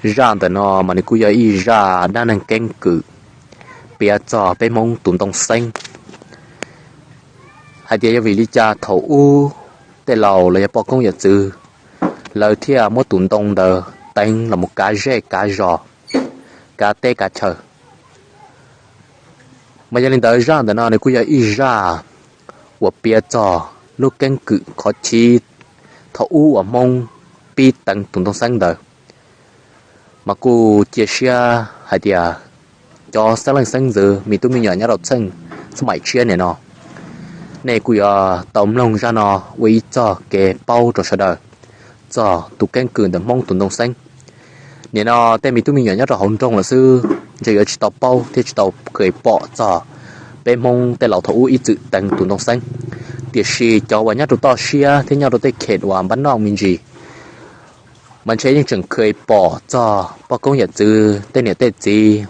Zaj ntawm no mas nws kuj yog ib zaj dab neeg keeb kwm piav txog peb Hmoob tus ntoo xeeb, hais tias yog vim li cas thaum ub tej laus los yog poj koob yawm txwv lawv thiaj muab tus ntoo ntawd teev los mus kav zej kav zos, kav teb kav chaw. Mas yog li ntawd zaj ntawm no nws kuj yog ib zaj uas piav txog lub keeb kwm qhov chiv thaum ub uas Hmoob pib teev tus ntoo xeeb ntawd. Mas kuj cia siab hais tias cov xeeb leej xeeb ntxwv, me tub me nyuam nyob rau txheej xab maim tshiab nim no, nej kuj yuav tau mloog zaj no ua ib txoj kev paub rau sawv daws txog tus keeb kwm ntawm Hmoob tus ntoo xeeb. Nim no tej me tub me nyuam nyob rau hauv nroog lawm xwb ntshe yuav tsis tau paub thiab tsis tau kheev pom txog peb Hmoob tej laus thaum ub ib txwm teev tus ntoo xeeb. Tiam sis cov uas nyob rau toj siab thiab nyob rau tej khem uas npab noj me ntsis mas ntshe yeej tseem kheev pom txog poj koob yawm txwv tej niam tej txiv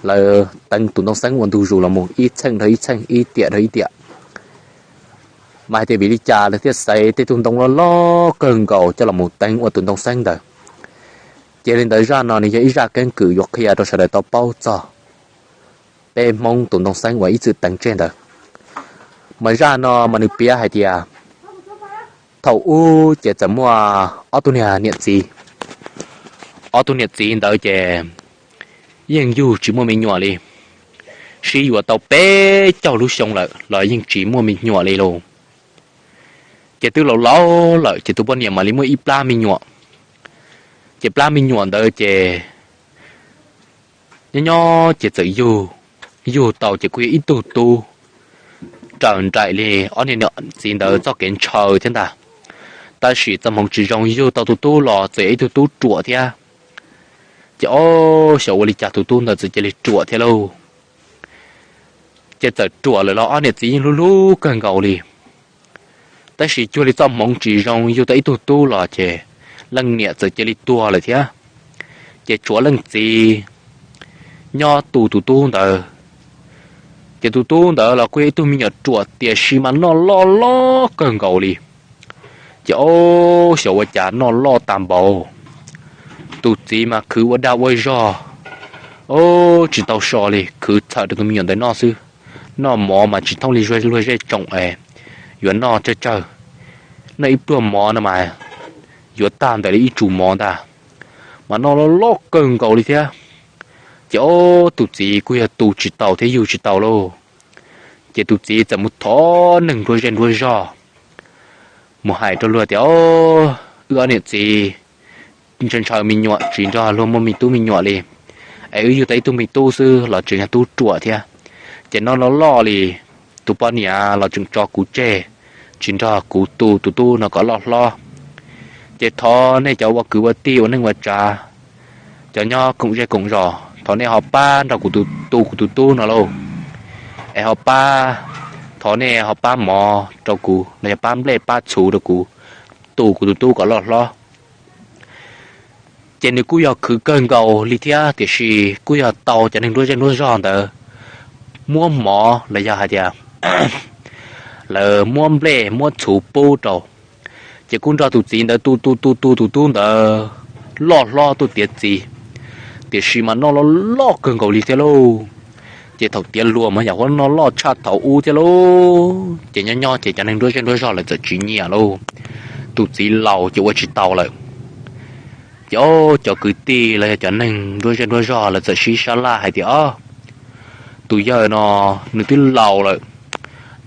lawv teev tus ntoo xeeb ua ntu zus los mus ib txheej dhau ib txheej, ib tiam dhau ib tiam. Mas hais tias vim li cas lawv thiaj xaiv tej tug ntoo loj loj kawg nkaus coj los mus teev ua tus ntoo xeeb ntawd. Ces li ntawd zaj no nws yog ib zaj keeb kwm yuav qhia rau sawv daws tau paub txog peb Hmoob tus ntoo xeeb uas ib txwm teev tseg ntawd. Mas zaj no mas nws piav hais tias thaum ub ces txawm muaj ob tug niam txiv. Ob tug niam txiv ntawd ces yeej yug tsis muaj me nyuam li, sib yuav tau peb caug lub xyoo lawm los yeej tsis muaj me nyuam li lauj. Ces twb laus laus lawm ces tus poj niam mam li muaj ib plab me nyuam. Ces plab me nyuam ntawd ces nyob nyob ces txawm yug, yug tau ces kuj yog ib tug tub, raws nraim li ob niam txiv ntawd txoj kev ntshaw thiab ntag. Tab sis txoj hmoov tsis zoo yug tau tus tub los txawm yog ib tug tub ruam thiab. Ces ob xyov ua li cas tus tub ntawd txawm cia li ruam thiab lauj. Ces txawm ruam lawm los ob niam txiv yeej hlub hlub kawg nkaus li. Tab sis cuag li txoj hmoov tsis zoo yug tau ib tug tub los ces leej niam txawm cia li tuag lawm thiab. Ces tshuav leej txiv nyob tu tus tub ntawd. Ces tus tub ntawd los kuj yog ib tug me nyuam ruam tiam sis mas noj loj loj kawg nkaus li. Ces ob xyov ua cas noj loj tag npaum, tus txiv mas khwv ua dag ua zog, ob tsis tau so li, khwv txhawm rau tus me nyuam ntawd noj xwb. Noj mov mas tsis thooj li luag zej tsoom es yuav noj tsawg tsawg, noj ib pluag mov no mas yuav tag ntawm li ib tsum mov ntag. Mas noj loj loj kawg nkaus li thiab. Ces ob tus txiv kuj yog tu tsis tau thiab yug tsis tau lauj. Ces tus txiv txawm mus thov neeg nruab zej nruab zog mus hais rau luag tias, Wb ob niam txiv ntshaw ntshaw me nyuam tsis nrog luag muaj me tub me nyuam li, es wb yug tau ib tug me tub xwb los tseem yog tub ruam thiab. Ces noj loj loj li, tus poj niam los tseem tso kuv tseg, tsis nrog kuv tu tus tub no kom loj hlob. Ces thov nej cov ua kwv ua tij ua neej ua tsav, cov nyob koom zej koom zos, thov nej ho pab nrog kuv tu kuv tus tub no lauj. Es ho pab, thov nej ho pab mov rau kuv los yog pab nplej pab txhuv rau kuv, tu kuv tus tub kom loj hlob. Ces nws kuj yog khwv kawg nkaus li thiab tiam sis kuj yog tau cov neeg nruab zej nruab zog ntawd muab mov los yog hais tias lawv muab nplej muab txhuv pub rau. Ces kuj nrog tus txiv ntawd tu tu tu tu tus tub ntawd loj hlob tuaj tiav txiv, tiam sis mas noj loj loj kawg nkaus li thiab lauj. Ces thaum tiav luag mas yam ua noj loj tshaj thaum ub thiab lauj. Ces nyob nyob ces cov neeg nruab zej nruab zog lawv txawm tsis nyiam lauj, tus txiv laus ces ua tsis tau lawm. Ces ob cov kwv tij los yog cov neeg nruab zej nruab zog lawv txawm sib sab laj hais tias, Ob, tus yawg no nws twb laus lawm,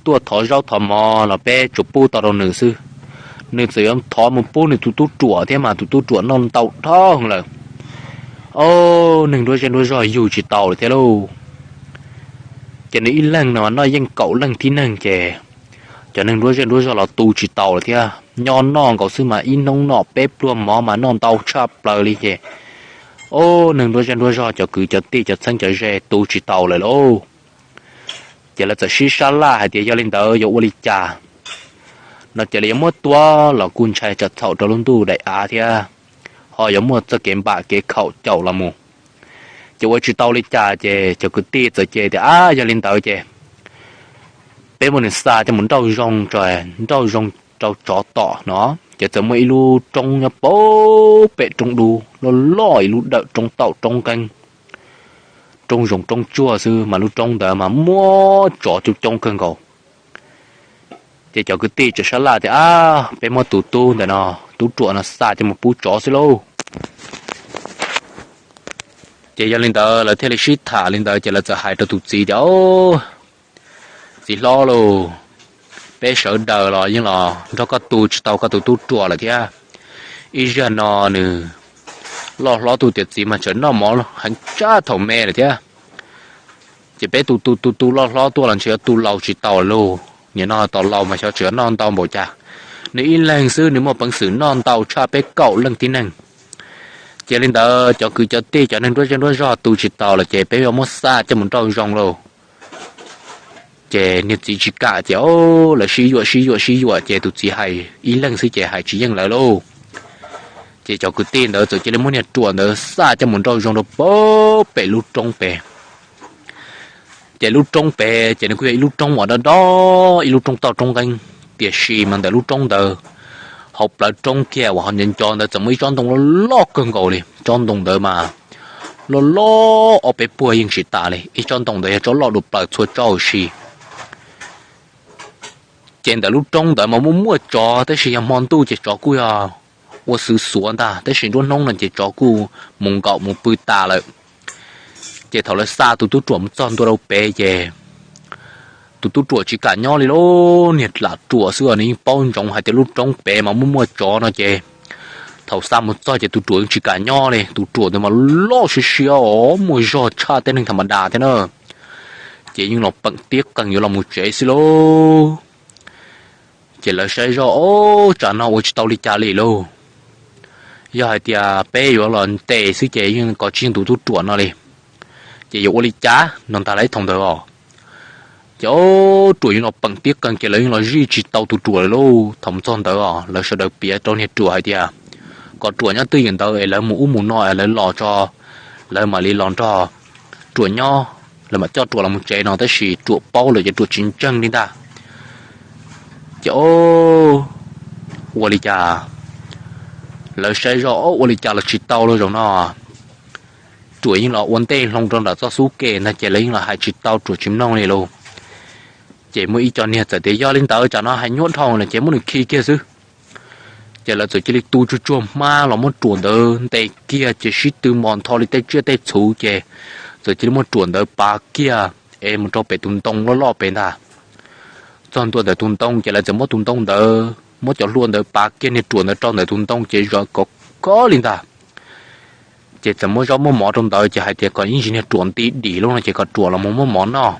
tuaj thov zaub thov mov los peb tsuas pub tau rau nws xwb. Nws txawm yuav thov mus pub nws tus tub ruam thiab mas tus tub ruam noj ntau dhau lawm. Ob, neeg nruab zej nruab zog yug tsis tau lawm thiab lauj. Ces nws ib leeg no noj yeej kaum leej tib neeg ces cov neeg nruab zej nruab zog los tu tsis tau lawm thiab. Nyob noj nkaus xwb mas ib hnub noj peb pluag mov mas noj ntau tshaj plaws li ces ob, neeg nruab zej nruab zog cov kwv cov tij cov txheeb cov ze tu tsis tau lawm lauj. Ces lawv txawm sib sab laj hais tias yog li ntawd yuav ua li cas no ces lawv yuav muab tua los kuj ntshai txom txhaum rau lub ntuj daim av thiab ho yuav muaj txoj kev npam kev khaum caum los mus. Ces ua tsis tau li cas ces cov kwv tij txawm cem tias, Ab, yog li ntawd ces peb muab nws xa coj mus nrauj zoo tso, nrauj zoo rau tsov tom no. Ces txawm muaj ib lub roob nyob pem pem roob dub loj loj, ib lub dawm roob taum roob nqeeb, roob zoov roob tsuag xwb mas lub roob ntawd mas muaj tsov coob coob kawg nkaus. Ces cov kwv tij txawm sab laj tias, Ab, peb muab tus tub ntawm no, tub ruam no xa coj mus pub tsov xwb lauj. Ces yog li ntawd lawv thiaj li sib tham li ntawd ces lawv txawm hais rau tus txiv tias, Txiv hlob lauj, peb sawv daws los yeej los nrog koj tu tsis tau koj tus tub ruam lawm thiab. Ib zag no nws loj hlob tuaj tiav txiv mas tseem noj mov heev tshaj thaum me lawm thiab. Ces peb tu tu tu tu loj hlob tuaj los ntshe yuav tu laus tsis tau lauj. Nim no tos laus mas xyov tseem yuav noj ntau npaum cas. Nws ib leeg xwb nws muaj peev xwm noj ntau tshaj peb kaum leej tib neeg. Ces li ntawd cov kwv cov tij cov neeg nruab zej nruab zog tu tsis tau lawm ces peb yuav muab xa coj mus nrauj zoo lauj. Ces niag txiv tsis kam ces lawv sib yuam sib yuam sib yuam ces tus txiv hais ib leeg xwb ces hais tsis yeej lawv lauj. Ces cov kwv tij ntawd txawm cia li muab niag ruam ntawd xa coj mus nrauj zoo rau pem lub roob pem. Ces lub roob pem ces nws kuj yog ib lub roob uas dob dob, ib lub roob toj roob nqeeb, tiam sis mas ntawm lub roob ntawd hauv plawv roob kiag uas ho nco nco ntawd txawm muaj ib tsob ntoo loj loj kawg nkaus li. Tsob ntoo ntawd mas loj loj ob peb puag yeej tsis tas li. Ib tsob ntoo ntawd yog tsob loj dua plaws txhua tsob huv si. Ces ntawm lub roob ntawd mas muaj muaj tsov, tab sis yog hmo ntuj ces tsov kuj yog ua xwv xuav ntag, tab sis nruab hnub no ces tsov kuj mus nkaum mus pw tas lawm. Ces thaum lawv xa tus tub ruam mus txog ntua rau pem ces tus tub ruam tsis kam nyob li lauj. Niag lam ruam xwb os, nws yeej paub ntsoov hais tias lub roob pem mas muaj muaj tsov no ces thaum xa mus txog ces tus ruam yeej tsis kam nyob li. Tus ruam ntawd mas loj siab siab os, muaj zog tshaj tej neeg tham ma das thiab na. Ces yeej los peem tiab qees yuav los mus tsev xwb lauj. Ces lawv saib zoj, Ob, tsam no ua tsis tau li cas li lauj. Yog hais tias peb yuav los ntes xwb ces yeej kov tsis yeej tus tub ruam no li. Ces yuav ua li cas no ntag lauj thaum ntawd os. Ces ob, ruam yeej los peem tiab qees ces lawv yeej los zij tsis tau tus ruam li lauj. Thaum txog ntawd os lawv sawv daws piav rau niag ruam hais tias kom ruam nyob twj ywm ntawd es lawv mus ub mus no es lawv los tso, lawv mam li los nrog ruam nyob, lawv mam coj ruam los mus tsev no, tab sis ruam paub lawm ces ruam tsis ntseeg li ntag. Ces ob, ua li cas, lawv saib zoj ob ua li cas los tsis tau lauj zaum no. Ruam yeej los ua ntej hlo rau nram txoj xub ke ntag ces lawv yeej los hais tsis tau, ruam tsis mloog li lauj. Ces muaj ib co niag txawm tias yog li ntawd tsam no hais nyuaj dhau lawm ces muab nws khi kiag xwb. Ces lawv txawm cia li tu tsuag tsuag hmab los muab ruam ntawd ntes kiag ces sib tw npos ntho li tej tsiaj tej txhu ces txawm cia li muab ruam ntawd pav kiag es mus rau pem tus ntoo loj loj pem ntag. Txog ntua ntawm tus ntoo ces lawv txawm muab tus ntoo ntawd, muab cov hlua ntawd pav kiag niag ruam ntawd rau ntawm tus ntoo ces zom kov kov li ntag. Ces txawm muab zaub muab mov rau ntawd ces hais tias kom ib ntsis niag ruam nti dim lub no ces kom ruam los mus muab mov noj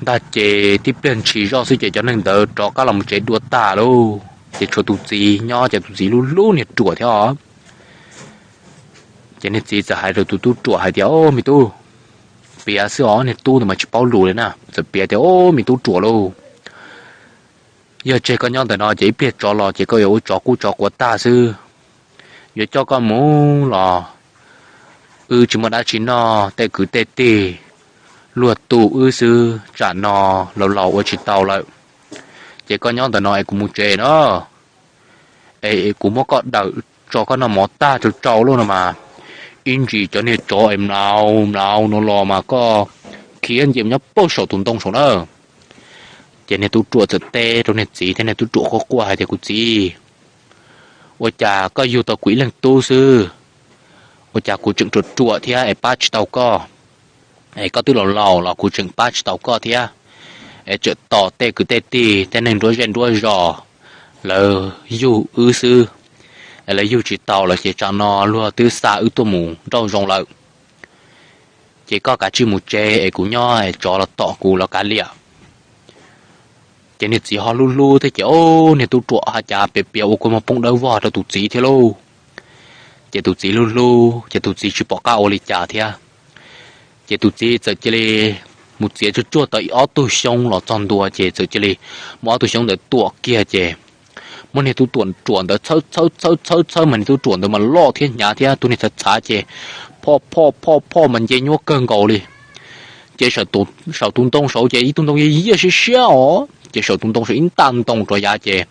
ntag. Ces tib pliag ntshis zoj xwb ces cov neeg ntawd rov qab los mus tsev dua tag lauj. Ces tshuav tus txiv nyob ces tus txiv hlub hlub niag ruam thiab os. Ces niag txiv txawm hais rau tus tub ruam hais tias, Ob, me tub, piav xwb os, niag tub ntawd mas tsis paub lus li na, txawm piav tias, Ob, me tub ruam lauj, yog tseg koj nyob ntawm no ces ib pliag tsov los ces koj yuav ua tsov qub tsov quav tag xwb. Yuav coj koj mus los wb tsis muaj dab tsi noj, tej kwv tej tij luag tu wb xwb, tsam no laus laus ua tsis tau lawm. Ces koj nyob ntawm no es kuv mus tsev no, es kuv muab koj dawm tso koj noj mov tag rau tsau lauj no mas, ib ntsis cov niag tsov es mlaus mlaus no los mas koj khiav nce mus nyob puag saum tus ntoo saum na. Ces niag tub ruam txawm teb rau niag txiv thiab, niag tub ruam quaj quaj hais tias, Kuv txiv, ua cas koj yug tau kuv ib leeg tub xwb, ua cas kuv tseem ruam ruam thiab es pab tsis tau koj, es koj twb laus laus los kuv tseem pab tsis tau koj thiab, es tseem tos tej kwv tej tij tej neeg nruab zej nruab zos lawv yug wb xwb, es lawv yug tsis tau los ces tsam no luag twb xa wb tuaj mus nrauj zoo lawm. Ces koj kav tsij mus tsev es kuv nyob es tsov los tom kuv los kav liam. Ces niag txiv ho hlub hlub thiab ces, o, niag tub ruam ha cas piav piav ua kua muag poob dawb vog rau tus txiv thiab lauj. Ces tus txiv hlub hlub ces tus txiv tsis pom qab ua li cas thiab. Ces tus txiv txawm cia li mus txiav tsuag tsuag tau ib ob tug xyoob los txog ntua ces txawm cia li muab ob tug xyoob ntawd tuam kiag ces muab niag tub ruam ntawd txhawb txhawb txhawb txhawb mas niag tub ruam ntawd mas loj thiab hnyav thiab tus niag txhav txhav ces phoj phoj phoj phoj mas nce nyuaj kawg nkaus li. Ces saum tus ntoo saud ces ib tug ntoo yiaj yiaj siab siab os. ces saum tus ntoo saum ib ntaj ntoo rov yav ces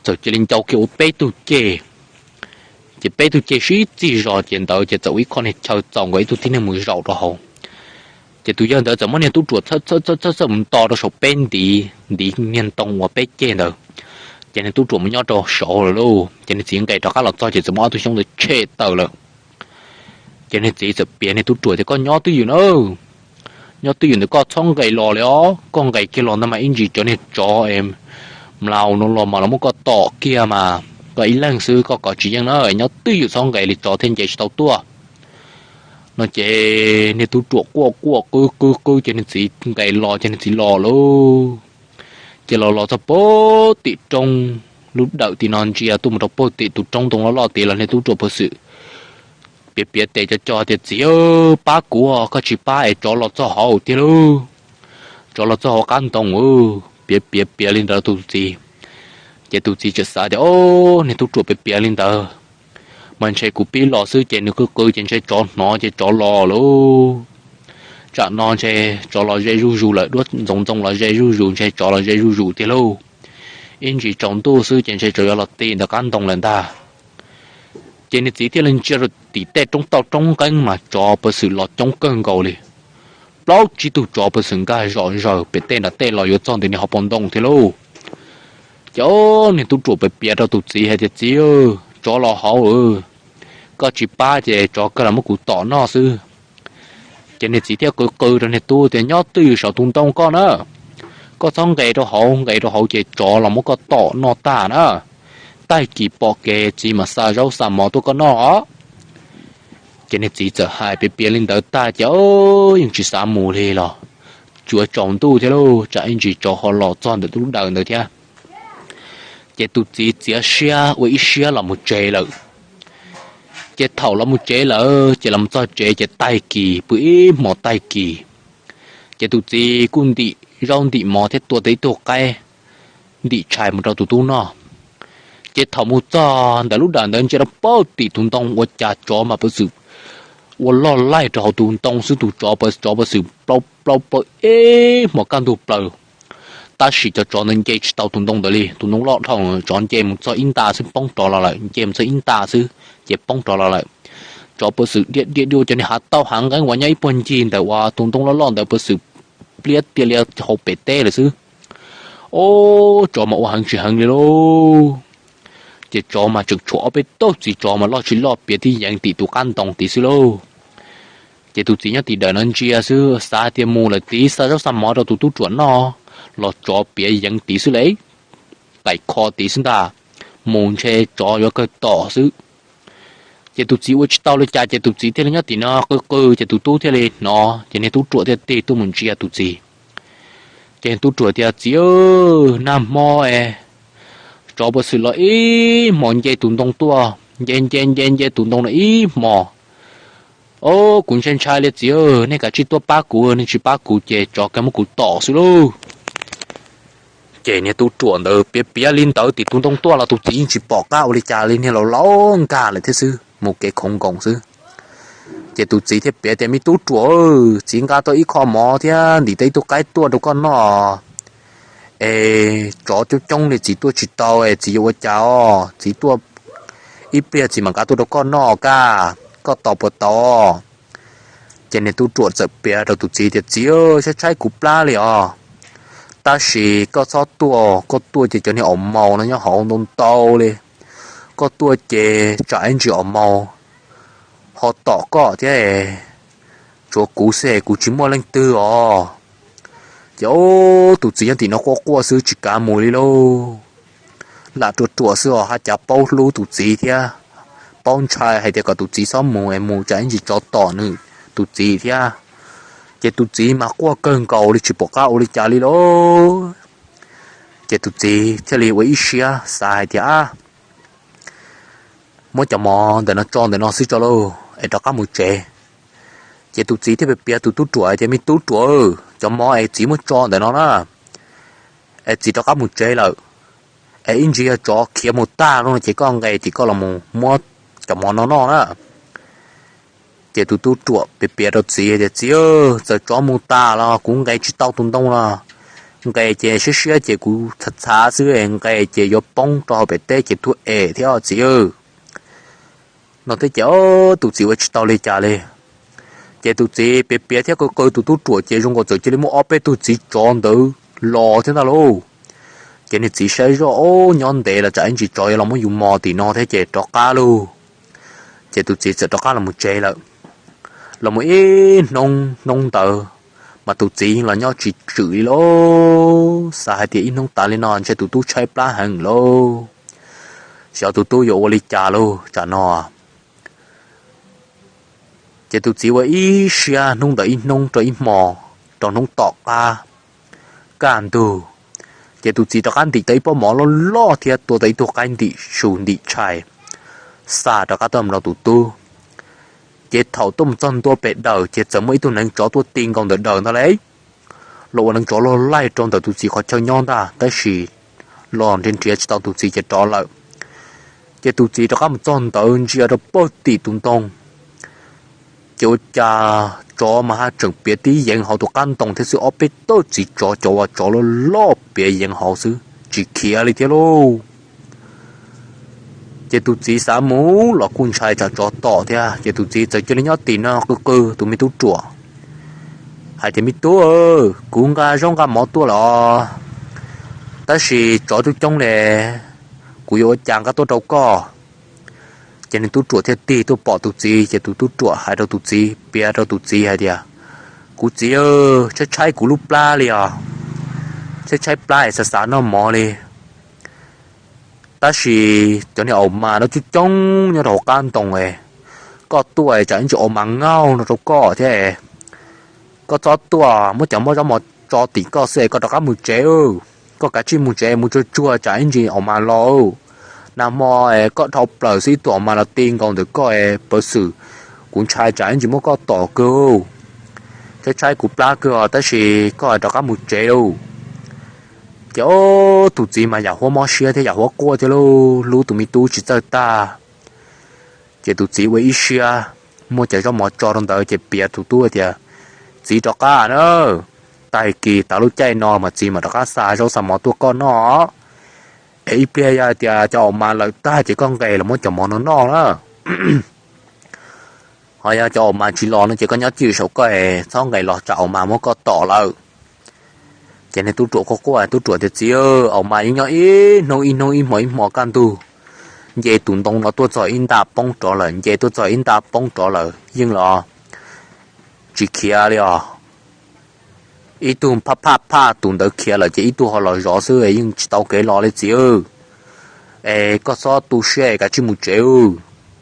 txawm cia li ncau kiag ua peb tug ceg. Ces peb tug ceg sib txig zog ces ntawd ces txawm ua ib qho niag chaw txaus nkaus ib tug tib neeg mus zaum rau hauv. Ces tus yawg ntawd txawm muab niag tub ruam txhawj txhawj mus nto rau saum peb ntiv, ntiv niag ntoo uas peb ceg ntawd. Ces niag tub ruam mus nyob rau saud lawm lauj, ces niag txiv nqes rov qab los txog ces txawm muab ob tug xyoob ntawd tshem tawm lawm. Ces niag txiv txawm piav niag tub ruam tias, koj nyob twj ywm na, nyob twj ywm ntawm koj txhob nqes los li os, koj nqes kiag los ntawd mas ib ntsis cov niag tsov es mlaus no los mas los muab koj tom kiag mas koj ib leeg xwb koj kov tsis yeej na, nyob twj ywm txhob nqes li tsov thiaj nce tsis tau tuaj. No ces niag tub ruam quaj quaj qw qw qw ces niag txiv nqes los ces niag txiv los lauj. Ces los los txog puag tim roob, lub dawm tim no ntsia tuaj mus rau puag tim tus roob ntoo loj loj tid los niag tub ruam puag xwm piav piav tes cov co tias, txiv, pab kuv, koj tsis pab es tsov los txog hauv tiag lauj, tsov los txog hauv qab ntoo. Piav piav piav li ntawd tus txiv, ces tus txiv txawm xav tias, o, niag tub ruam piav piav li ntawd mas ntshe kuv pib los xwb ces nws qw qw ces ntshe tsov hnov ces tsov los lauj. Tsam no ntshe tsov los ze zuj zus lawm, duab ntxoov ntxoo los ze zuj zus, ntshe tsov los ze zuj zus tiag lauj. Ib ntsis tsaus ntuj xwb ces ntshe tsov yuav los ti ntawm qab ntoo lawm ntag. Ces niag txiv thiaj li ntsia rau tim tej roob tauj roob nqeeb mas tsov puag xwm los coob kawg nkaus li. Plaub tsib tug tsov puag xwm nkag zom zaws pem tej nram tej los yuav txog ntawm niag hauv paus ntoo thiab lauj. Ces niag tub ruam piav piav rau tus txiv hais tias, txiv, tsov los hauv, koj tsis pab ces tsov kawg los muab kuv tom noj xwb. Ces niag txiv thiaj qw qw rau niag tub tias, nyob twj ywm saum tus ntoo koj na, koj txhob nqes rau hauv, nqes rau hauv ces tsov los muab koj tom noj tag na. Tag kis pom kev txiv mam xa zaub xa mov tuaj koj noj os. Ces niag txiv txawm hais piav piav li ntawd tag ces yeej tsis xav mus li los, tsuav tsaus ntuj thiab lauj, tsam ib ntsis tsov ho los txog ntawm lub dawm ntawd thiab. Ces tus txiv txiav siab ua ib siab los mus tsev lawm. Ces thaum los mus tsev lawm ces los txog tsev ces tag kis pw ib hmos tag kis. Ces tus txiv kuj ntim zaub ntim mov thiab tua tau ib tug qaib ntim tshais mus rau tus tub noj. Ces thaum mus txog ntawm lub dawm ntawd ntsia rau puag tim tus ntoo ua cas tsov mas puag xwm ua loj laij rau hauv tus ntoo xwb, tus tsov, tsov puag xwm plaub plaub plaws ib hmos kaj ntug plaws. Tab sis cov tsov ntawd nce tsis tau tus ntoo ntawd li, tus ntoo loj dhau, tsov nce mus txog ib nta xwb poob rov los lawm, nce mus txog ib nta xwb ces poob rov los lawm. Tsov puag xwm dhia dhia dhia ua cov niag hav tauj hav nqeeb uas nyob ib puag ncig ntawm uas tus ntoo loj loj ntawd puag xwm pliab tiag li hauv pem teb lawm xwb. Ob, tsov mas ua heev tsis heev li lauj. Ces tsov mas tseem tshuav ob peb tug txiv tsov mas loj tsis loj piav tib yeev tim tus qab ntoo tid xwb lauj. Ces tus txiv nyob tim dawm no ntsia xwb xav tias mus lawm tid xa zaub xa mov rau tus tub ruam noj los tsov piav yeev tid xwb lauj, taim kho tid xwb ntag, mus ntshe tsov yuav kawg tom xwb. Ces tus txiv ua tsis tau li cas ces tus txiv thiaj li nyob tim no qw qw ces tus tub thiaj li hnov ces niag tub ruam thiaj tig tuaj mus ntsia tus txiv. Ces tub ruam tias, txiv, nag hmo es tsov puag xwm los ib hmos nce tus ntoo tuaj, nce nce nce nce tus ntoo no ib hmos. Ob, kuv ntshai ntshai li txiv, nej kav tsij tuaj pab kuv, nej tsis pab kuv ces tsov kawg muab kuv tom xwb lauj. Ces niag tub ruam ntawd piav piav li ntawd tim tus ntoo tuaj los tus txiv yeej tsis pom qab ua li cas li, niag laus laus nkag lawm thiab xwb, mus kev khoov nkoos xwb. Ces tus txiv thiaj piav tias, me tub ruam, txiv nqa tau ib qho mov thiab ntim tau ib tug qaib tuaj rau koj noj es tsov coob coob li txiv tuaj tsis tau es txiv yuav ua cas os? Txiv tuaj ib pliag txiv mam nqa tuaj rau koj noj kaj, koj tos puas tau? Ces niag tub ruam txawm piav rau tus txiv tias, txiv, tshaib tshaib kuv plab li os, tab sis koj txhob tuaj, koj tuaj ces cov niag aus maus no nyob hauv ntau ntau li, koj tuaj ces tsam ib ntsis aus maus ho tom koj thiab, tshuav kuv xwb kuv tsis muaj leej twg os. Ces tus txiv nyob tim no quaj quaj xwb tsis kav mus li lauj. Lam ruam ruam xwb os, haj cav paub hlub tus txiv thiab, paub ntshai hais tias kom tus txiv txhob mus es mus tsam ib ntsis tsov tom nws tus txiv thiab. Ces tus txiv mas quaj kawg nkaus li tsis pom qab ua li cas li lauj. Ces tus txiv thiaj li ua ib siab xav hais tias, muab cov mov ntawm no tso ntawm no xwb tso lauj es rov qab mus tsev. Ces tus txiv thiaj piav tus tub ruam hais tias, me tub ruam, cov mov es txiv muab tso ntawm no na, es txiv rov qab mus tsev lawm, es ib ntsis yog tsov khiav mus tag no ces koj nqes ces koj los mus muab cov mov no noj na. Ces tus tub ruam piav piav rau txiv tias, txiv, txawm tsov mus tas los kuv nqes tsis tau tus ntoo los nqes ces siab siab ces kuv txhav txhav xwb, nqes ces yuav poob rau hauv pem teb ces tuag em thiab txiv. No thiab ces tus txiv ua tsis tau li cas li. Ces tus txiv piav piav thiab qw qw tus tub ruam ces zoo nkaus txawm cia li muaj ob peb tug txiv tsov ntawd los thiab ntag lauj. Ces nws txiv saib zoj, ob, nyob ntev los tsam ib ntsis tsov yuav los muab yus mos tim no thiab ces rov qab lauj. Ces tus txiv txawm rov qab los mus tsev lawm. Los mus ib hnub, hnub ntawd mas tus txiv los nyob tsis tswm li lauj, xav hais tias ib hnub tas li no ntshe tus tub tshaib plab heev lauj, xyov tus tub yuav ua li cas lauj tsam no. Ces tus txiv ua ib siab hnub ntawd ib hnub rau ib hmo, rau hnub tom qab kaj ntug, ces tus txiv rov qab ntim tau ib pob mov loj loj thiab tua tau ib tug qaib ntim su ntim tshais, xa rov qab tuaj mus rau tus tub. Ces thaum tuaj mus txog ntua pem dawm ces txawm muaj ib tug neev tsov tuaj ti nkaus ntawm dawm ntag lauj. Los ua neev tsov loj laij rau ntawm tus txiv qhov chaw nyob ntag, tab sis los nrhiav nrhiav tsis tau tus txiv ces rov lawm. Ces tus txiv rov qab mus txog ntawd ntsia rau pem tim tus ntoo, ces ua cas tsov mas haj tseem piav tib yeev hauv tus qab ntoo thiab xwb, ob peb tug txiv tsov cov uas tsov loj loj piav yeev hauv xwb tsis khiav li thiab lauj. Ces tus txiv xav mus los kuj ntshai tsam tsov tom thiab, ces tus txiv txawm cia li nyob tim no qw qw tus me tub ruam hais tias, me tub, kuv nqa zaub nqa mov tuaj lawm os, tab sis tsov coob coob li, kuv yuav ua cas nqa tuaj rau koj? Ces nws tub ruam thiaj tig tuaj pom tus txiv, ces tus tub ruam hais rau tus txiv, piav rau tus txiv hais tias, kuv txiv, tshaib tshaib kuv lub plab li os, tshaib tshaib plab es xav xav noj mov li. Tab sis cov niag aus mas no coob coob nyob rau hauv qab ntoo, koj tuaj tsam ib ntsis aus mas ngaug no rau koj thiab. Koj txhob tuaj, muab cov mov zaub mov tso tim koj xwb es koj rov qab mus tsev. Koj kav tsij mus tsev mus tsuag tsuag tsam ib ntsis aus mas los. Nag hmo koj dhau plaws xwb ib tug aus mas los ti nkaus ntawm koj es pov xwm kuv ntshai tsam ib ntsis muab koj tom kawg. Tshaib tshaib kuv plab kawg os, tab sis koj rov qab mus tsev lauj. Ces ob tug txiv mas yam huab mob siab thiab yam huab quaj thiab lauj, hlub tus me tub tsis txawj tag. Ces tus txiv ua ib siab muab cov zaub mov tso rau ntawd ces piav tus tub tias, txiv rov qab na, tag kis tas lub caij no mas txiv mam rov qab xa zaub xa mov tuaj koj noj. Es ib pliag yog hais tias cov aus mas lawm tag ces koj nqes los muab cov mov no noj na. Ho yog cov aus mas tsis los no ces koj nyob cim saum koj es txhob nqes los tsam aus mas muab koj tom lawm. Ces niag tub ruam quaj quaj, tub ruam tias, txiv, aus mas yeej nyob ib hnub ib hnub ib hmo ib hmo kaj ntug, nce tus ntoo no tuaj txog ib nta poob rov lawm, nce tuaj txog ib nta poob rov lawm yeej los tsis khiav li os. Ib tug phaj phaj phaj tus ntawd khiav lawm ces ib tug ho los zov xwb, yeej tsis tau kev los li txiv. Es koj txhob tu siab es kav tsij mus tsev.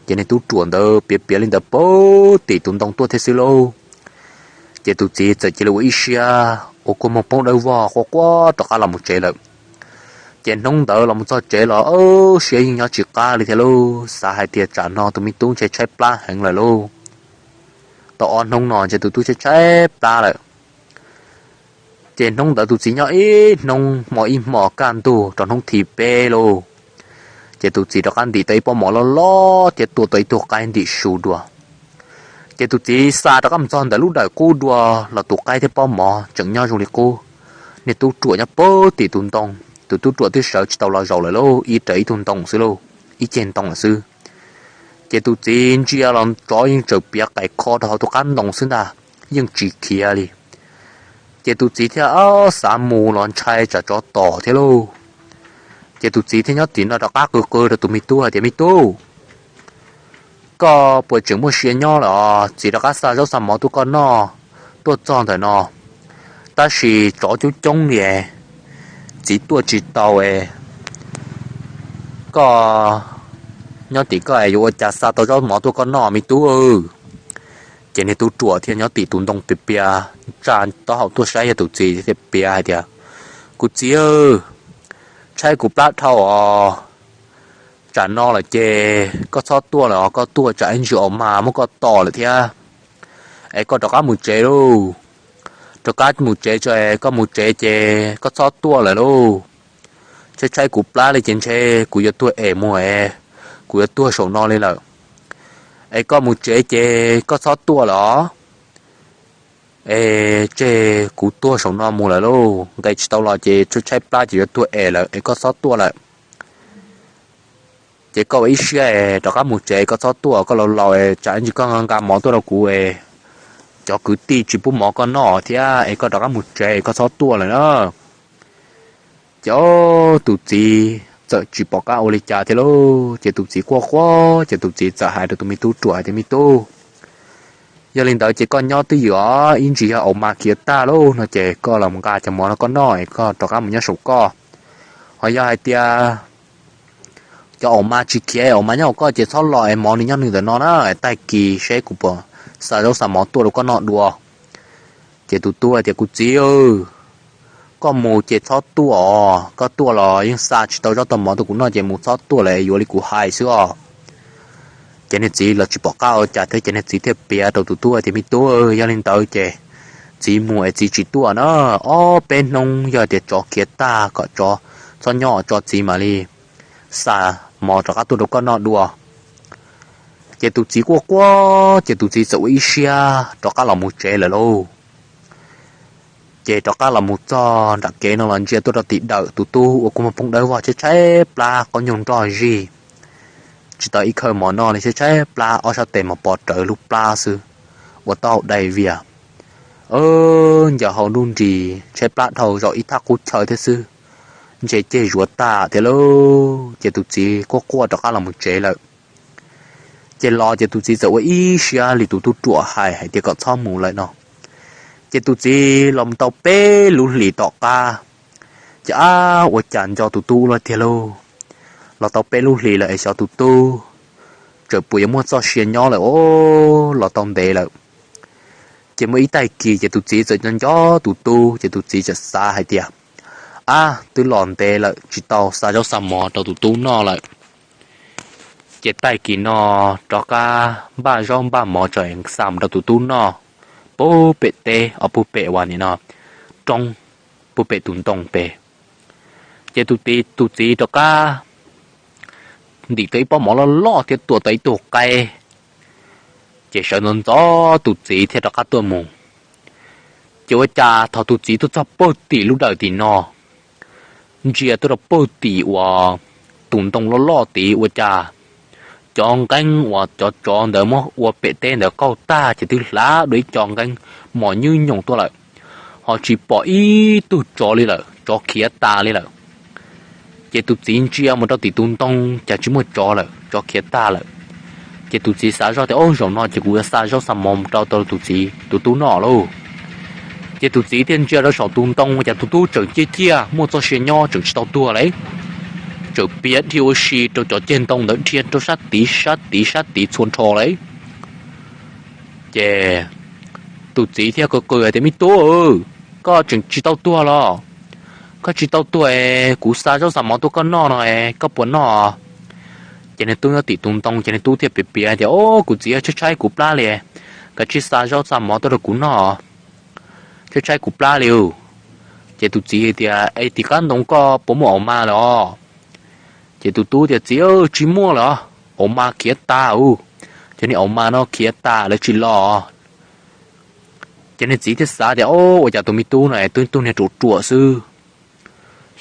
Ces niag tub ruam ntawd piav piav li ntawd pem tim tus ntoo tuaj thiab xwb lauj. Ces tus txiv txawm cia li ua ib siab ua kua muag poob dawb vog quaj quaj rov qab los mus tsev lawm. Ces hnub ntawd los mus txog tsev los siab yeej nyob tsis qab li thiab lauj, xav hais tias tsam no tus me tub ntshe tshaib plab heev lawm lauj. Tau ob hnub no ntshe tus tub tshaib tshaib plab lawm. Ces hnub ntawd tus txiv nyob ib hnub hmo ib hmo kaj ntug rau hnub thib peb lauj. Ces tus txiv rov qab ntim tau ib pob mov loj loj thiab tua tau ib tug qaib ntim su dua. Ces tus txiv xa rov qab mus txog ntawm lub dawm qub dua los tus qaib thiab pob mov tseem nyob zoo li qub. Niag tub ruam nyob pem tim tus ntoo, tus tub ruam twb sawv tsis tau los zaum lawm lauj, ib raws ib tug ntoo xwb lauj, ib ceg ntoo lawm xwb. Ces tus txiv ntsia los tsov yeej tseem piav qais kho rau hauv tus qab ntoo xwb ntag, yeej tsis khiav li. Ces tus txiv thiaj xav mus los ntshai tsam tsov tom thiab lauj. Ces tus txiv thiaj nyob tim no rov qab qw qw rau tus me tub hais tias, me tub, koj puas tseem muaj sia nyob lawm os? Txiv rov qab xa zaub xa mov tuaj koj noj, tuaj txog ntawm no, tab sis tsov coob coob li, txiv tuaj tsis tau es koj nyob tim koj es yuav ua cas xa tau zaub mov tuaj koj noj me tub. Ces niag tub ruam thiaj nyob tim tus ntoo piav piav, tsa taub hau tuaj saib yog tus txiv thiaj piav hais tias, kuv txiv, tshaib kuv plab dhau os, tsam no lawm ces koj txhob tuaj lawm os, koj tuaj tsam ib ntsis aus mas muab koj tom lawm thiab. Es koj rov qab mus tsev lauj, rov qab mus tsev tso es koj mus tsev ces koj txhob tuaj lawm lauj. Tshaib tshaib kuv plab li ces ntshe kuv yuav tuag es mus es, kuv yuav tuag saum no li lawm. Es koj mus tsev ces koj txhob tuaj lawm os. Es tseg kuv tuag saum no mus lawm lauj, nqes tsis tau los ces tshaib plab ces yuav tuag es lawm es koj txhob tuaj lawm. Ces koj ua ib siab es rov qab mus tsev, koj txhob tuaj, koj laus laus es tsam ib ntsis koj nqa mov tuaj rau kuv es cov kwv tij tsis pub mov koj noj thiab es koj rov qab mus tsev, koj txhob tuaj lawm na. Ces tus txiv txawm tsis pom qab ua li cas thiab lauj, ces tus txiv quaj quaj ces tus txiv txawm hais rau tus me tub ruam hais tias, Me tub, yog li ntawd ces koj nyob twj ywm os, ib ntsis yog aus mas khiav tag lauj no ces koj los nqa cov mov no koj noj es koj rov qab mus nyob saum koj. Ho yog hais tias cov aus mas tsis khiav, aus mas nyob hauv koj ces txhob los es mov nws nyob nws ntawm no na, tag kis seb kuv puas xa zaub xa mov tuaj rau koj noj dua. Ces tus tub hais tias, Kuv txiv, koj mus ces txhob tuaj os, koj tuaj los yeej xa tsis tau zaub tau mov tuaj kuv noj ces mus txhob tuaj lawm, yuav li kuv hais xwb os. Ces niag txiv los tsis pom qab ua cas thiab ces niag txiv thiaj piav rau tus tub tias, Me tub, yog li ntawd ces txiv mus es txiv tsis tuaj na, ob peb hnub yog tias tsov khiav tag kom tsov txhob nyob tso txiv mam li xa mov rov qab tuaj rau koj noj dua. Ces tus txiv quaj quaj ces tus txiv txawm ua ib siab rov qab los mus tsev lawm lauj. Ces rov qab los mus txog nram kev no los ntsia tuaj rau tim dawm tus tub ua kua muag poob dawb vog tshaib tshaib plab qaub ncaug nroj zig, tsis tau ib khawb mov noj li, tshaib tshaib plab ob sab tes mas pos rawv lub plab xwb, ua taub hau dai vias. Ncaws hau nruj nris tshaib plab dhau zaum ib thaj qub chaw thiab xwb, ntsej ceg zuav tag thiab lauj. Ces tus txiv quaj quaj rov qab los mus tsev lawm. Ces los ces tus txiv txawm ua ib siab li tus tub ruam hais hais tias kom txhob mus lawm no. Ces tus txiv los mus tau peb lub hlis tom qab, ces ab ua cas nco tus tub luaj tiag lauj. Los tau peb lub hlis lawm es xyov tus tub tseem puas yuav muaj txoj sia nyob lawm os, los tau ntev lawm. Ces muaj ib tag kis ces tus txiv txawm nco nco tus tub ces tus txiv txawm xav hais tias, Ab, twb los ntev lawm tsis tau xa zaub xa mov rau tus tub noj lawm. Ces tag kis no rov qab npaj zaub npaj mov tso xa mus rau tus tub noj, puag pem teb os, puag pem uas nim no roob, puag pem tus ntoo pem. Ces tus txiv, tus txiv rov qab ntim tau ib pob mov loj loj thiab tua tau ib tug qaib, ces sawv ntxov ntxov tus txiv thiaj rov qab tuaj mus. Ces ua cas thaum tus txiv tuaj txog puag tim lub dawm tim no, ntsia tuaj rau puag tim uas tus ntoo loj loj tid ua cas cov nqeeb uas cov tsov ntawd muab ua pem teb ntawd qaug tag ces twb hlav dua ib co nqeeb mos nyuj nyoos tuaj lawm, ho tsis pom ib tug tsov li lawm, tsov khiav tas li lawm. Ces tus txiv ntsia mus rau tim tus ntoo cas tsis muaj tsov lawm, tsov khiav tag lawm. Ces tus txiv xav zoj tias, Ob, zaum no ces kuv yuav xa zaub xa mov mus rau tau tus txiv tus tub noj lauj. Ces tus txiv thiaj ntsia rau saum tus ntoo cas tus tub tseem ciaj ciaj muaj txoj sia nyob tseem tsis tau tuag li, tseem piav dhia ua si rau cov ceg ntoo ntawd dhia rau sab tid sab tid sab tid txhua nrho li. Ces tus txiv thiaj qw qw hais tias, Me tub, koj tseem tsis tau tuag los? Koj tsis tau tuag es kuv xa zaub xa mov tuaj koj noj no es koj puas noj? Ces niag tub nyob tim tus ntoo ces niag tub thiaj piav piav tias, Ob, kuv txiv, tshaib tshaib kuv plab li, kav tsij xa zaub xa mov tuaj rau kuv noj, tshaib tshaib kuv plab li. Ces tus txiv tias, Es tim qab ntoo koj puas muaj aus mas lawm os? Ces tus tub tias, Txiv, tsis muaj lawm, aus mas khiav tas ub, cov niag aus mas no khiav tas lawv tsis los. Ces niag txiv thiaj xav tias, Ob, ua cas tus me tub no twb tug niag ruam ruam xwb.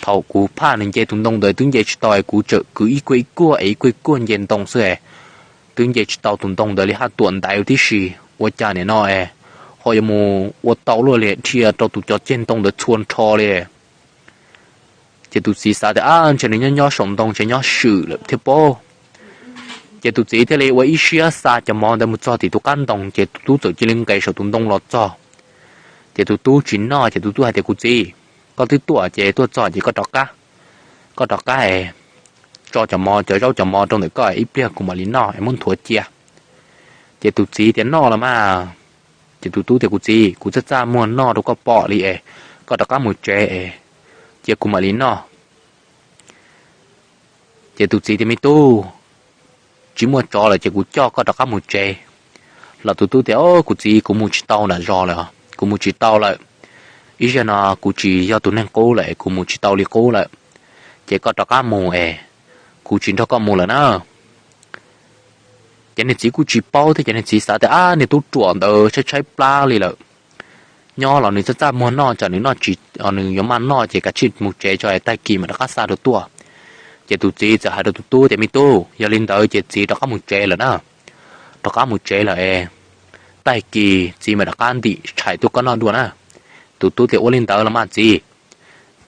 Thaum kuv phaj nws nce tus ntoo ntawd twb nce tsis tau es kuv tseem kwv ib kuaj ib kuaj es ib kuaj ib kuaj nce ntoo xwb es twb nce tsis tau tus ntoo ntawd li, haj tuam ntaiv tib si. Ua cas nim no es ho yuav mus ua tau luaj li, dhia rau tus cov ceg ntoo ntawd txhua nrho li. Ces tus txiv xav tias, Ab, ntshe nws nyob nyob saum ntoo ntshe nyob swm lawm thiab pob. Ces tus txiv thiaj li ua ib siab xa cov mov ntawd mus txog tim tus qab ntoo ces tus tub txawm cia li nqes saum tus ntoo los txog. Ces tus tub tsis noj ces tus tub hais tias, Kuv txiv, koj twb tuaj ces tuaj txog ces koj rov qab, koj rov qab es tso cov mov, cov zaub cov mov rau ntawm koj, ib pliag kuv mam li noj es muab nthuav cia. Ces tus txiv tias, Noj los mas. Ces tus tub tias, Kuv txiv, kuv txaj txaj muag noj rau koj pom li es koj rov qab mus tsev es cia kuv mam li noj. Ces tus txiv tias, Me tub, tsis muaj tsov lawm ces kuv coj koj rov qab mus tsev. Los tus tub tias, Ob, kuv txiv, kuv mus tsis tau nram zos lawm, kuv mus tsis tau lawm. Ib zaug no kuv tsis yog tus neeg qub lawm es kuv mus tsis tau li qub lawm, ces koj rov qab mus es kuv tsis nrog koj mus lawm na. Ces niag txiv kuj tsis paub thiab ces niag txiv xav tias, Ab, niag tub ruam ntawd tshaib tshaib plab li lawm, nyob los nws txaj txaj muag noj, tsam nws noj tsis, nws yuav maj noj ces kav tsij mus tsev tso es tag kis mam rov qab xa rau tuaj. Ces tus txiv txawm hais rau tus tub tias, Me tub, yog li ntawd ces txiv rov qab mus tsev lawm na, rov qab mus tsev lawm es tag kis txiv mam rov qab ntim tshais tuaj koj noj dua na. Tus tub tias, Ua li ntawd los mas txiv.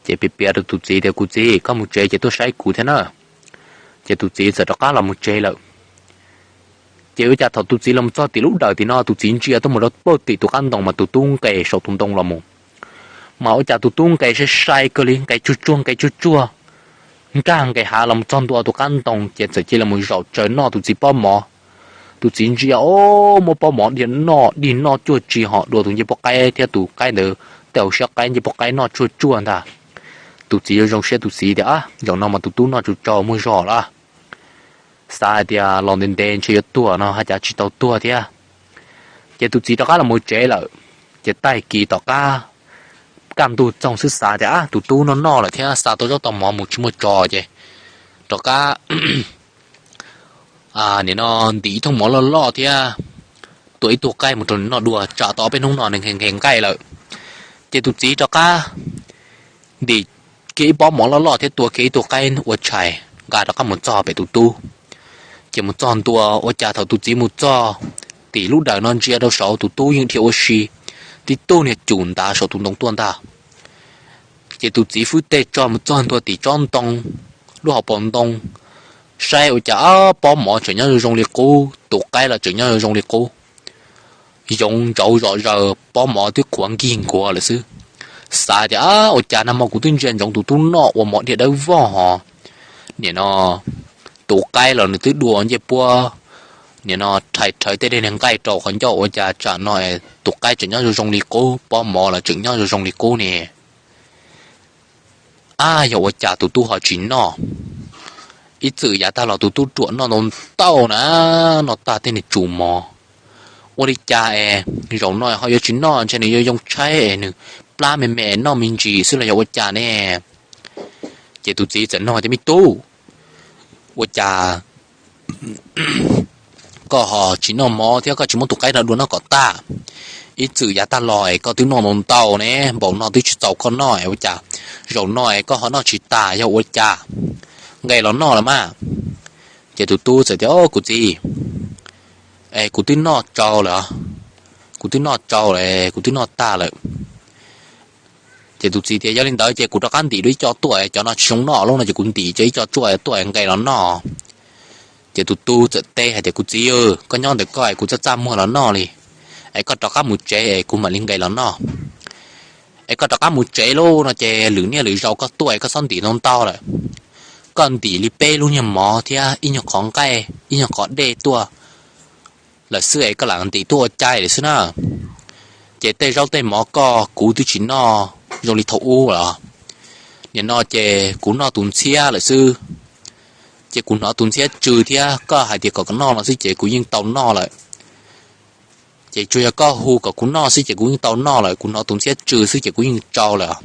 Ces piav piav rau tus txiv tias, Kuv txiv, koj mus tsev ces tuaj saib kuv thiab na. Ces tus txiv txawm rov qab los mus tsev lawm. Ces ua cas thaum tus txiv los txog tim lub dawm tim no, tus txiv ntsia tuaj mus rau pem tim tus qab ntoo mas tus tub nqes saum tus ntoo los mus. Mas ua cas tus tub nqes sai sai kawg li, nqes tsuag tsuag nqes tsuag tsuag nrag nqes hav los txog ntua tus qab ntoo ces txawm cia li mus zaum tsaws noj tus txiv pob mov. Tus txiv ntsia, o, muab pob mov diag noj dig noj cuag tsis ho dua tus ncej puab qaib thiab tus qaib ntawd tej hauv siab qaib ncej puab qaib noj tsuag tsuag ntag. Tus txiv yuav zoo siab, tus txiv tias, Zaum no mas tus tub noj tsuag tsuag muaj zog lawm. Xav hais tias los ntev ntev ntshe yuav tuag no haj cav tsis tau tuag thiab. Ces tus txiv rov qab los mus tsev lawm. Ces tag kis tom qab kaj ntug txoog xwb xav tias, Ab, tus tub noj noj lawm thiab xa tau zaub tau mov mus tsis muaj tso ces rov qab nim no ntim ib thooj mov loj loj thiab tua ib tug qaib mus rau nws noj dua, tsam tau ob peb hnub no nws nqhis nqhis nqaij lawm. Ces tus txiv rov qab ntim kiag ib pob mov loj loj thiab tua kiag ib tug qaib ua tshais nqa rov qab mus txog pem tus tub. Ces mus txog ntua ua cas thaum tus txiv mus txog tim lub dawm no ntsia rau saud tus tub yeej dhia ua si tib tug niag cum ntav saum tus ntoo tuaj ntag. Ces tus txiv fwb tej tso mus txog ntua tim tsob ntoo, lub hauv paus ntoo, saib ua cas pob mov tseem nyob zoo zoo li qub, tus qaib los tseem nyob zoo zoo li qub. Yoov ntsauv zom zaws, pob mov twb qhuav nkig nkuav lawm xwb. Xav tias, Ab, ua cas nag hmo kuv twb ntsia ntsoov tus tub noj ua mov diag dawb vog ho, nim no tus qaib los nws twb dua ncej puab, nim no rhais rhawv tej dej niag nqaij rau qhov ncauj, ua cas tsam no tus qaib tseem nyob zoo zoo li qub, pob mov los tseem nyob zoo zoo li qub ne? Ab, yog ua cas tus tub ho tsis noj? Ib txwm yav tag los tus tub ruam noj ntau ntau na, noj tag tej niag tsu mov. Ua li cas es zaum no ho yuav tsis noj, ntshe nws yuav yoo tshaib es nws plab me me noj me ntsis xwb los yog ua cas ne? Ces tus txiv txawm nug tias, Me tub, ua cas koj ho tsis noj mov thiab koj tsis muab tus qaib no dua noj kom tag? Ib txwm yav tag los es koj twb noj ntau ntau ne, npaum no twb tsis txaus koj noj es ua cas zaum no es koj ho noj tsis tag yog ua cas? Nqes los noj los mas. Ces tus tub txawm tias, Kuv txiv, es kuv twb noj tsau lawm, kuv twb noj tsau lawm, kuv twb noj tag lawm. Ces tus txiv tias, Yog li ntawd ces kuv rov qab ntim dua ib co tuaj, cov no tsis zoo noj lauj no ces kuv ntim ib co tuaj, nqes los noj. Ces tus tub txawm teb hais tias, Kuv txiv, koj nyob ntawm koj es kuv txaj txaj muag los noj li, es koj rov qab mus tsev es kuv mam li nqes los noj. Es koj rov qab mus tsev lauj no ces lwm niaj lwm zaus koj tuaj es koj txhob ntim ntau ntau lawm. Koj ntim li peb lub nyuag mov thiab ib nyuag qhov nqaij ib nyuag qhov dej tuaj lawm xwb es koj lam ntim tuaj ua cai lawm xwb na. Ces tej zaub tej mov koj kuv twb tsis noj zoo li thaum ub lawm. Nim no ces kuv noj tus ntxhiab lawm xwb. Ces kuv hnov tus ntxhiab tsw thiab koj hais tias kom noj no xwb ces kuv yeej tau noj lawm. Ces tsuas yog koj hu kom kuv noj xwb ces kuv yeej tau noj lawm, kuv hnov tus ntxhiab tsw xwb ces kuv yeej tsau lawm.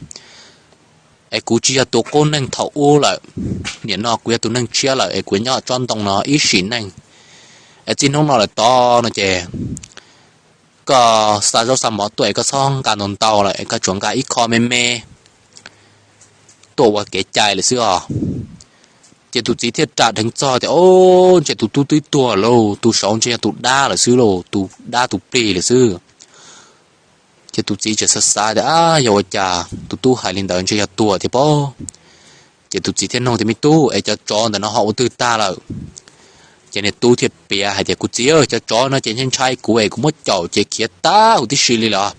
Es kuv tsis yog tus qub neeg thaum ub lawm, nim no kuv yog tus neeg tshiab lawm es kuv nyob tsob ntoo no ib sim neej. Es txij hnub no lawm tod no ces koj xa zaub xa mov tuaj es koj txhob nqa ntau ntau lawm es koj tsuas nqa ib qho me me tuaj ua kev cai lawm xwb os. Ces tus txiv thiaj ram dheev txog tias, Ob, ntshe tus tub twb tuag lauj, tus saud ntshe yog tus dab lawm xwb lauj, tus dab tus plig lawm xwb. Ces tus txiv tseem xav xav tias, Ab, yog ua cas tus tub hais li ntawd ntshe yog tuag thiab pob. Ces tus txiv thiaj nug tias, Me tub, es cov tsov ntawm no ho ua twg tag lawm? Ces niag tub thiaj piav hais tias, Kuv txiv, cov tsov no ces ntshai ntshai kuv es kuv muab caum ces khiav tag huv tib si li lawm.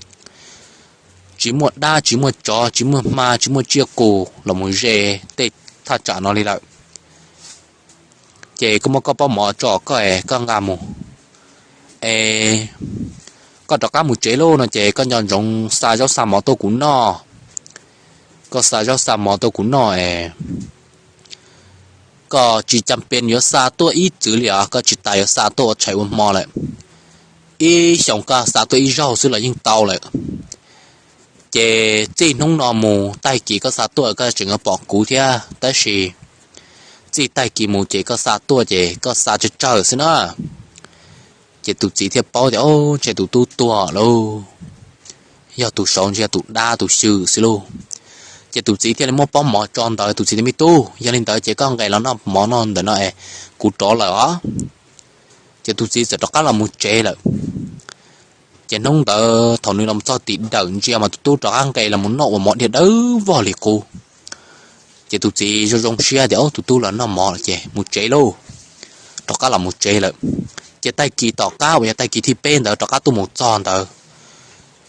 Tsis muaj dab tsis muaj tsov tsis muaj hma tsis muaj tsiaj qus los mus ze tej thaj tsam no li lawm. Ces koj muab koj pob mov tso koj es koj nqa mus es koj rov qab mus tsev lauj no ces koj nco ntsoov xa zaub xa mov tuaj kuv noj. Koj xa zaub xa mov tuaj kuv noj es koj tsis cas pes yuav xa tuaj ib txwm li os, koj tsis tas yuav xa tuaj ua tshais ua hmo lawm. Ib xyoos koj xa tuaj ib zaug xwb los yeej tau lawm. Ces txij hnub no mus tag kis koj xa tuaj koj tseem yuav pom kuv thiab, tab sis txij tag kis mus ces koj xa tuaj ces koj xa tsawg tsawg xwb na. Ces tus txiv thiaj paub tias, Ob, ntshe tus tub tuag lauj. yog tus saud ntshe yog tus dab tus xyw xwb lauj. Ces tus txiv thiaj li muab pob mov tso ntawd, tus txiv tias, Me tub, yog li ntawd ces koj nqes los noj mov no ntawm no es kuv rov lawm os. Ces tus txiv txawm rov qab los mus tsev lawm. Ces hnub ntawd thaum nws los txog tim dawm ntsia mas tus tub rov qab nqes los mus noj ua mov dhia dawb vog li qub. Ces tus txiv zoo zoo siab tias, Ob, tus tub los noj mov lawm ces mus tsev lauj. Rov qab los mus tsev lawm. Ces tag kis tom qab uas yog tag kis thib peb ntawd rov qab tuaj mus txog ntawd,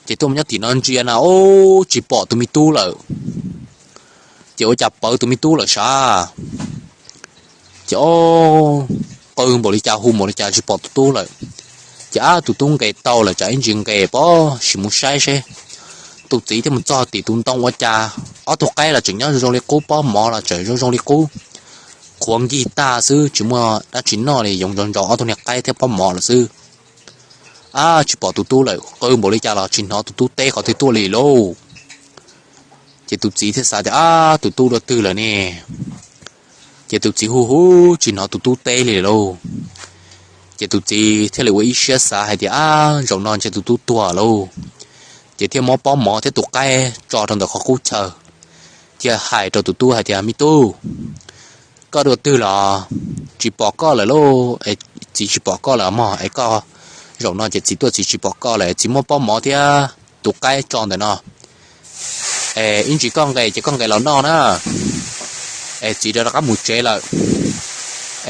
ces tuaj mus nyob tim no ntsia na, ob, tsis pom tus me tub lawm. Ces ua cas pawv tus me tub lawm sav? Ces ob, qw npaum li cas hu npaum li cas tsis pom tus tub lawm. Ces ab, tus tub nqes tau lawm tsam ib ntsis nqes pob sim mus saib seb. Tus txiv thiaj mus txog tim tus ntoo ua cas ob tug qaib los tseem nyob zoo zoo li qub, pob mov los tseem zoo zoo li qub, qhuav nkig tag xwb tsis muaj dab tsi noj li, yoov ntsos ntsos ob tug niag qaib thiab pob mov lawm xwb. Ab, tsis pom tus tub lawm, qw npaum li cas los tsis hnov tus tub teb qhov twg tuaj li lauj. Ces tus txiv thiaj xav tias, Ab, tus tub dua twg lawm ne? Ces tus txiv hu hu tsis hnov tus tub teb li lauj. Ces tus txiv thiaj li ua ib siab xav hais tias, Ab, zaum no ntshe tus tub tuag lauj. Ces thiaj muab pob mov thiab tus qaib tso rau ntawm qhov qub chaw, thiaj hais rau tus tub hais tias, Me tub, koj dua twg los? Tsis pom koj lawm lauj, es txiv tsis pom koj lawm mog, es koj, zaum no ces txiv tuaj txiv tsis pom koj lawm, txiv muab pob mov thiab tus qaib tso ntawm no, es ib ntsis koj nqes ces koj nqes los noj na, es txiv rov qab mus tsev lawm.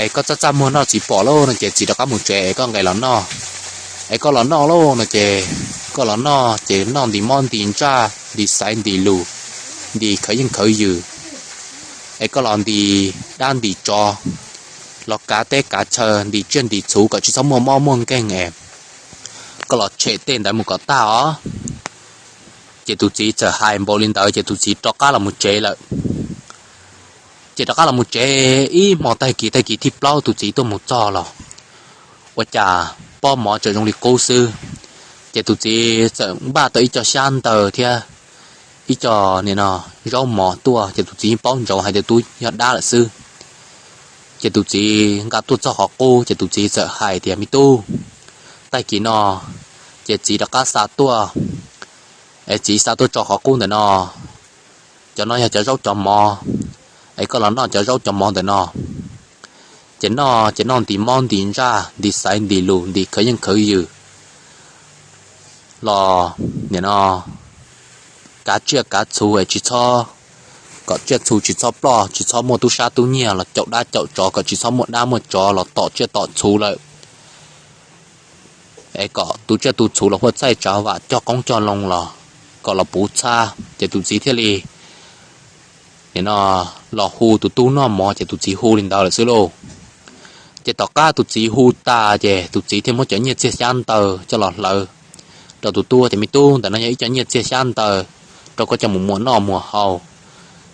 Es koj txaj txaj muag noj txiv pom lauj no ces txiv rov qab mus tsev es koj nqes los noj. Es koj los noj lauj no ces koj los noj ces noj nti mob nti ntsaj nti xaiv nti lus, nti khawv yeej khawv yws, es koj los nti dab nti tsov, los kav teb kav chaw, nti tsiaj nti txhu kom tsis txhob muaj mob muaj nkeeg es koj los tshem tej ntawd mus kom tag os. Ces tus txiv txawm hais npaum li ntawd ces tus txiv rov qab los mus tsev lawm. Ces rov qab los mus tsev ib hmo tag kis, tag kis thib plaub tus txiv tuaj mus txog los ua cas pob mov tseem zoo li qub xwb. Ces tus txiv txawm npaj tau ib co xyab ntawv thiab ib co nim no zaub mov tuaj, ces tus txiv paub ntsoov hais tias tus tub yog dab lawm xwb. Ces tus txiv nqa tuaj txog qhov qub ces tus txiv txawm hais tias, Me tub, tag kis no ces txiv rov qab xa tuaj, es txiv xa tuaj tso qhov qub ntawm no. Cov no yog cov zaub cov mov, es koj los noj cov zaub cov mov ntawm no. Ces noj ces noj nti mob nti ntsaj nti xaiv nti lus nti khawv yeej khawv yws los nim no kav tsiaj kav txhu es tsis txhob, kom tsiaj txhu tsis txhob ploj, tsis txhob muaj tub sab tub nyiag los caum dab caum tsov, kom tsis txhob muaj dab muaj tsov los tom tsiaj tom txhu lawm. Es kom tus tsiaj tus txhu los huaj txaij tsav vam cog qoob cog loo los kom los puv txhab. Ces tus txiv thiaj li nim no los hu tus tub noj mov ces tus txiv hu li ntawd lawm xwb lauj. Ces tom qab tus txiv hu tas ces tus txiv thiaj muab cov nyiaj txiag xyab ntawv coj los hlawv rau tus tub tias, Me tub, ntawm no yog ib co nyiaj txiag xyab ntawv rau koj coj mus muas noj muas haus,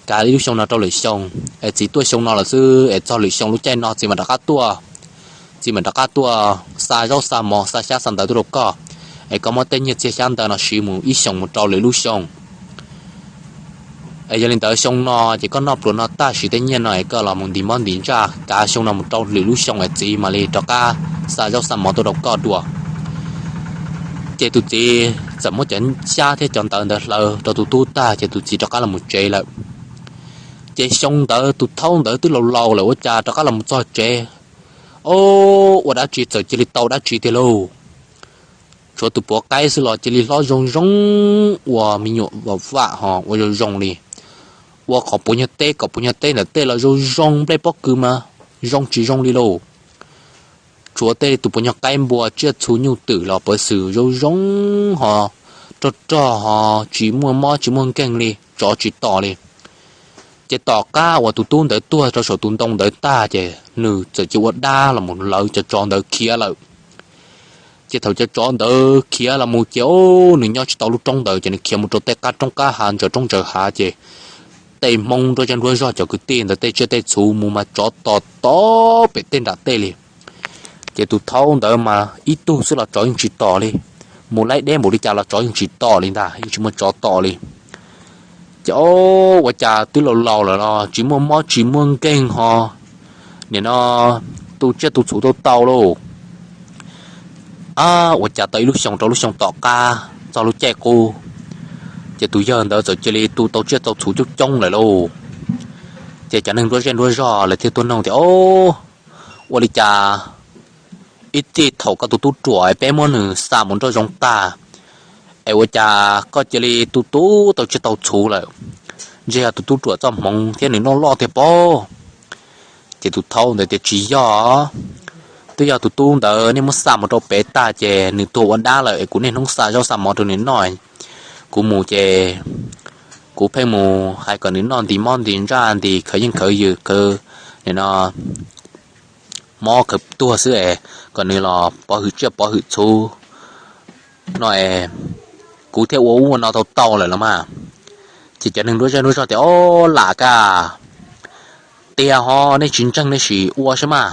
kav ib lub xyoo no rau lwm xyoo, es txiv tuaj xyoo no lawm xwb es txog lwm xyoo lub caij no txiv mam rov qab tuaj. Txiv mam rov qab tuaj xa zaub xa mov xa xyab xa ntawv tuaj rau koj, es koj muab tej nyiaj txiag xyab ntawv no siv mus ib xyoos mus rau lwm lub xyoo. Es yog li ntawd xyoo no ces koj noj pluas no tag siv tej nyiaj no es koj los mus nti mob nti ntsaj kav xyoo no mus rau lwm lub xyoo es txiv mam li rov qab xa zaub xa mov tuaj rau koj dua. Ces tus txiv txawm muab cov xyab thiab cov ntawv ntawd hlawv rau tus tub tag ces tus txiv rov qab los mus tsev lawm. Ces xyoo ntawd tus thaub ntawd twb laus laus lawm ua cas rov qab los mus txog tsev, o, ua dab tsi txawm cia li tau dab tsi tiag lauj. Tshuav tus puav qaib xwb los cia li hlob zoo zoo, ua me nyuam vam vam ho ua zoo zoo li, ua qhov puav nyuag teb kom puav nyuag teb ntawm tej los zoo zoo, nplej pob kws mas zoo tsis zoo li lauj. Tshuav tej tus puav nyuag qaib npua tsiaj txhu nyuj twm los pov xwm zoo zoo ho rog rog ho tsis muaj mob tsis muaj nkeeg li, tsov tsis tom li. Ces tom qab uas tus tub ntawd tuag rau saum tus ntoo ntawd tag ces nws txawm cia ua dab los mus lawv cov tsov ntawd khiav lawm. Ces thaum cov tsov ntawd khiav los mus ces, o, nws nyob tsis tau lub roob ntawd ces nws khiav mus rau tej qab roob qab hav ntsaws roob ntsaws hav ces tej hmoob nruab zej nruab zog cov kwv tij ntawd tej tsiaj tej txhu mus mas tsov tom tom pem tej nram tej li. Ces tus thaub ntawd mas ib tug xwb los tsov yeej tsis tom li, mus laib deb npaum li cas los tsov yeej tsis tom li ntag, yeej tsis muaj tsov tom li. Ces, o, ua cas twb laus laus lawm los tsis muaj mob tsis muaj nkeeg ho, nim no tu tsiaj tu txhu tau tau lauj. A, ua cas tau ib lub xyoo rau lub xyoo tom qab txog lub caij qub, Ces tus yawg ntawd txawm cia li tu tau tsiaj tau txhuv coob coob lawm lauj. Ces cov neeg nruab zej nruab zog lawv thiaj tuaj noog tias, Ob, ua li cas ib txij thaum koj tus tub ruam peb muab nws xa mus nrauj zoov tag, es ua cas koj cia li tu tu tau tsiaj tau txhuv lawm? Ntshe yog tus tub ruam txoj hmoov thiab nws noj loj tiag pob. Ces tus thaub ntawd tias, Tsis yog, twb yog tus tub ntawd nej muab xa mus rau pem tag ces nws tuag ua dab lawm es kuv niaj hnub xa zaub xa mov rau nws noj. Kuv mus ces kuv pheej mus hais kom nws noj nti mob nti ntsaj nti khawv yeej khawv yws khawv, nim no mob khawv tuag xwb es kom nws los pov hwm tsiaj pov hwm txhuv no es kuv thiaj ua ub ua no tau tau lawm los mas. Ces cov neeg nruab zej nruab zog tias, Ob, lam kag tiag ho, nej tsis ntseeg nej sim ua saib mas.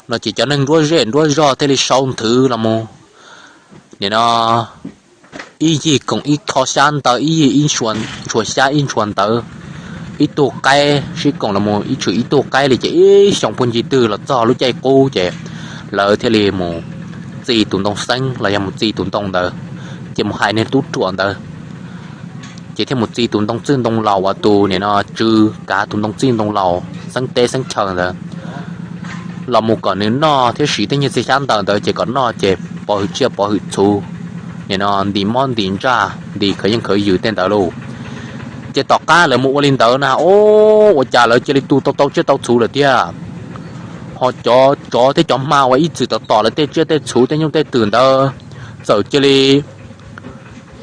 No ces cov neeg nruab zej nruab zog thiaj li sau nthwv los mus, nim no ib yig koom ib qho xyab ntawv, ib yig ib ntshua xyab ib ntshua ntawv, ib tug qaib sib koom los mus ib tshwm ib tug qaib li ces ib xyoo puag ncig twg los txog lub caij qub ces lawv thiaj li mus txi tus ntoo xeeb los yog mus txi tus ntoo ntawd, ces mus hais niag tub ruam ntawd. Ces thiaj mus txi tus ntoo txwj ntoo laus uas tus nim no tswv kav tus ntoo txwj ntoo laus xeeb teb xeeb chaw ntawd los mus kom nws noj thiab siv tej nyiaj txiag xyab ntawv ntawd ces kom noj ces pov hwm tsiaj pov hwm txhuv, nim no nti mob nti ntsaj nti khawv yeej khawv yws tej ntawd lauj. Ces tom qab lawv mus ua li ntawd na, ob, ua cas lawv cia li tu tau tau tsiaj tau txhuv lawm thiab. Ho cov tsov thiab cov hma uas ib txwm tom tom lawv tej tsiaj tej txhuv tej nyuj tej twm ntawd txawm cia li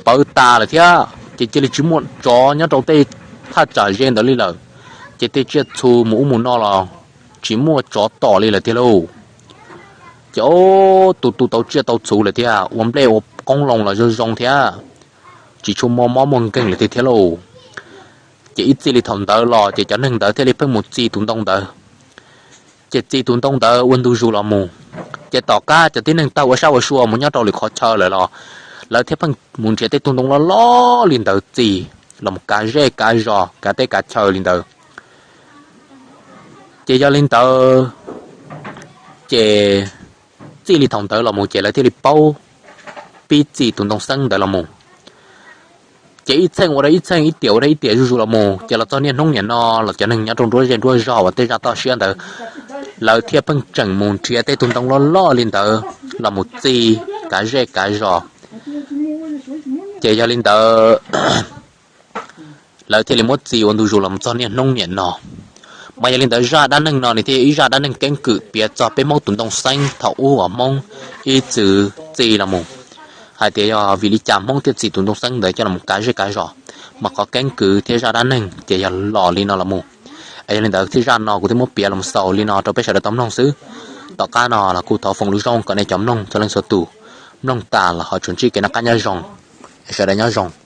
pawv tas lawm thiab, ces cia li tsis muaj tsov nyob rau tej thaj tsam ze ntawd li lawm. Ces tej tsiaj txhu mus ub mus no los tsis muaj tsov tom li lawm tiag lauj. Ces ob, tu tu tau tsiaj tau txhuv lawm thiab, ua nplej ua qoob loo los zoo zoo thiab, tsis tshua muaj mob muaj nkeeg lawm tiag thiab lauj. Ces ib txij li thaum ntawd los ces cov neeg ntawd thiaj li pheej mus txi tus ntoo ntawd. Ces txi tus ntoo ntawd ua ntu zus los mus, ces tom qab cov tib neeg tawg ua sab ua sua mus nyob rau lwm qhov chaw lawm los lawv thiaj pheej mus nrhiav tej tug ntoo loj loj li ntawd txi los mus kav zej kav zos kav teb kav chaw li ntawd. Ces yog li ntawd, ces txij li thaum ntawd los mus ces lawv thiaj li paub pib txi tus ntoo xeeb ntawd los mus. Ces ib txheej ua rau ib txheej, ib tiam ua rau ib tiam zuj zus los mus, ces los txog niaj hnub niam no los cov neeg nyob rau nruab zej nruab zog uas tej zaj toj siab ntawd, lawv thiaj pheej tseem mus nrhiav tej tug ntoo loj loj li ntawd los mus txi kav zej kav zos. Ces yog li ntawd, lawv thiaj li muab txi ua ntu zus los txog niaj hnub niam no. Mas yog li ntawd zaj dab neeg no nws thiaj yog ib zaj dab neeg keeb kwm piav txog peb Hmoob tus ntoo xeeb thaum ub uas Hmoob ib txwm txi los mus, hais tias yog vim li cas Hmoob thiaj txi tus ntoo xeeb ntawd coj los mus kav zej kav zos. Mas qhov keeb kwm thiab zaj dab neeg ces yog los li no los mus. Es yog li ntawd thiaj zaj no kuv thiaj muab piav los xaus li no rau peb sawv daws tau mloog xwb. Tom qab no los kuj thov foom lus zoo kom nej cov mloog txhua leej txhua tus mloog tas los ho tsuas ntsib kev noj qab nyob zoo. Es sawv daws nyob zoo.